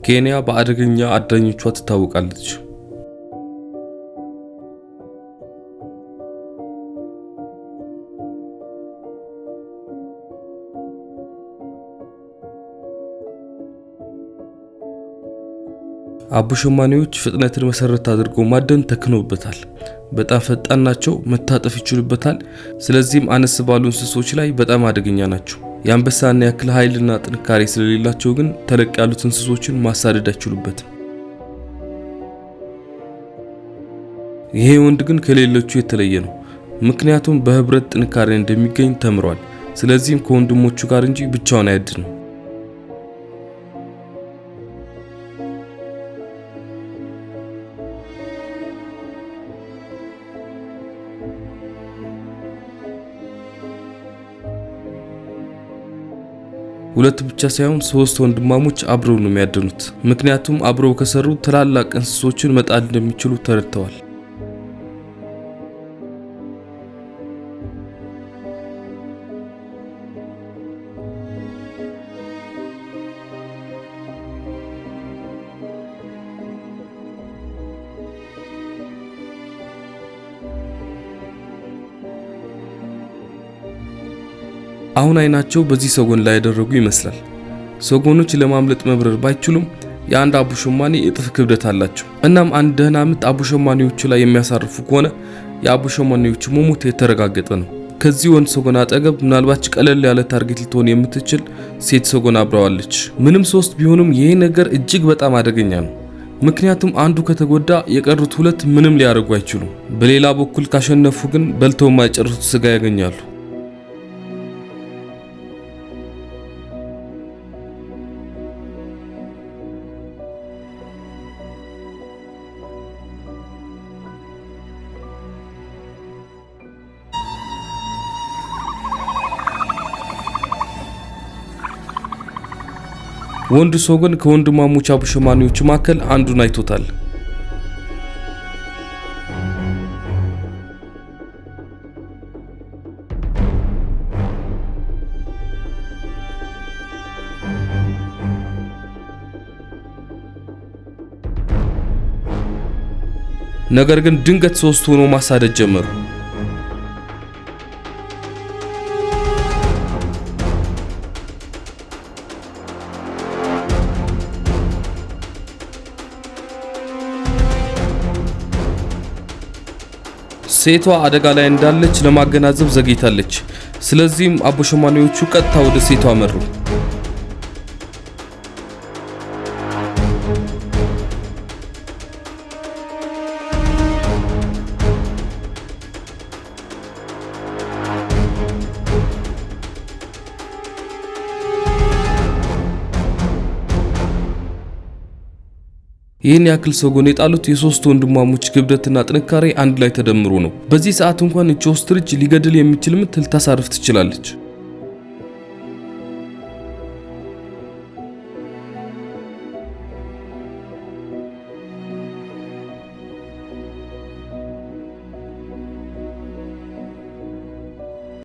ኬንያ በአደገኛ አዳኞቿ ትታወቃለች። አቦሸማኔዎች ፍጥነትን መሰረት አድርገው ማደን ተክነውበታል። በጣም ፈጣን ናቸው፣ መታጠፍ ይችሉበታል። ስለዚህም አነስ ባሉ እንስሶች ላይ በጣም አደገኛ ናቸው። የአንበሳን ያክል ኃይልና ጥንካሬ ስለሌላቸው ግን ተለቅ ያሉት እንስሶችን ማሳደድ አይችሉበትም። ይሄ ወንድ ግን ከሌሎቹ የተለየ ነው። ምክንያቱም በህብረት ጥንካሬ እንደሚገኝ ተምሯል። ስለዚህም ከወንድሞቹ ጋር እንጂ ብቻውን አያድንም። ሁለት ብቻ ሳይሆን ሶስት ወንድማሞች አብረው ነው የሚያድኑት። ምክንያቱም አብረው ከሰሩ ትላላቅ እንስሶችን መጣል እንደሚችሉ ተረድተዋል። አሁን አይናቸው በዚህ ሰጎን ላይ ያደረጉ ይመስላል። ሰጎኖች ለማምለጥ መብረር ባይችሉም የአንድ አቦሸማኔ እጥፍ ክብደት አላቸው። እናም አንድ ደህና ምት አቦሸማኔዎቹ ላይ የሚያሳርፉ ከሆነ የአቦሸማኔዎቹ መሞት የተረጋገጠ ነው። ከዚህ ወንድ ሰጎን አጠገብ ምናልባት ቀለል ያለ target ልትሆን የምትችል ሴት ሰጎን አብረዋለች። ምንም ሶስት ቢሆኑም ይሄ ነገር እጅግ በጣም አደገኛ ነው። ምክንያቱም አንዱ ከተጎዳ የቀሩት ሁለት ምንም ሊያደርጉ አይችሉም። በሌላ በኩል ካሸነፉ ግን በልተው የማይጨርሱት ስጋ ያገኛሉ። ወንዱ ሰጎን ከወንድማሞች አቦሸማኔዎች መካከል አንዱን አይቶታል። ነገር ግን ድንገት ሶስት ሆኖ ማሳደድ ጀመሩ። ሴቷ አደጋ ላይ እንዳለች ለማገናዘብ ዘግይታለች። ስለዚህም አቦሸማኔዎቹ ቀጥታ ወደ ሴቷ መሩ። ይህን ያክል ሰጎን የጣሉት የሶስት ወንድማሞች ክብደትና ጥንካሬ አንድ ላይ ተደምሮ ነው። በዚህ ሰዓት እንኳን እቺ ostrich ሊገድል የሚችል ምት ልታሳርፍ ትችላለች።